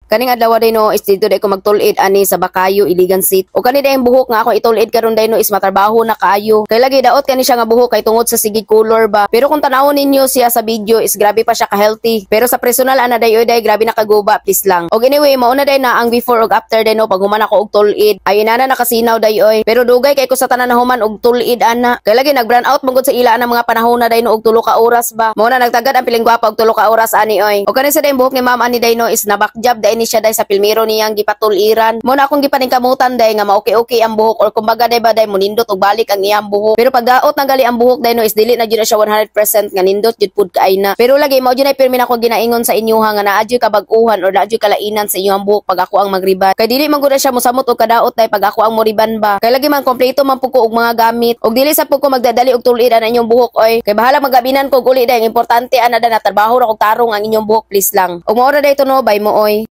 Kaning adlaw day no is didto day ko magtul-id ani sa Bacayo, Iligan City. O kani day buhok nga ako itul-id karon day no is matrabaho na kaayo. Kay lagi daot kani siya nga buhok kay tungod sa sige color ba. Pero kung tanawon ninyo siya sa video is grabe pa siya ka healthy. Pero sa personal ana day oy day, grabe nakaguba, please lang. Og anyway, mauna day na ang before ug after day no pag human ako og tul-id. Ay inana nakasinaw day oy. Pero dugay kay ko sa tanan na human og tul-id ana. Kay lagi nag brown out man gud sa ila ana mga panahon na day no og 3 ka oras ba. Mao na nagtagad ang piling gwapa og 3 ka oras ani oy. Og kani sa day buhok ni ma'am ani day no is nabakjab day ni siya day sa pilmero niyang gipatuliran. Mo na akong gipaningkamutan day nga ma-okay-okay ang buhok or kumbaga day ba day munindot og balik ang iyang buhok. Pero pagdaot na gali ang buhok day no is dili na jud na siya 100% nga nindot jud pud kaay na. Pero lagi mao jud ay pirmi na ako ginaingon sa inyo ha nga naa jud kabag-uhan or naa jud kalainan sa inyong buhok pag ako ang magriban. Kay dili man gud na siya mosamot og kadaot day pag ako ang moriban ba. Kay lagi man kompleto man pud ko og mga gamit. Og dili sa pud ko magdadali og tulid ana inyong buhok oy. Kay bahala magabinan ko uli day, ang importante ana da na trabaho ra kog tarong ang inyong buhok, please lang. Og mao ra day to no, bye mo oy.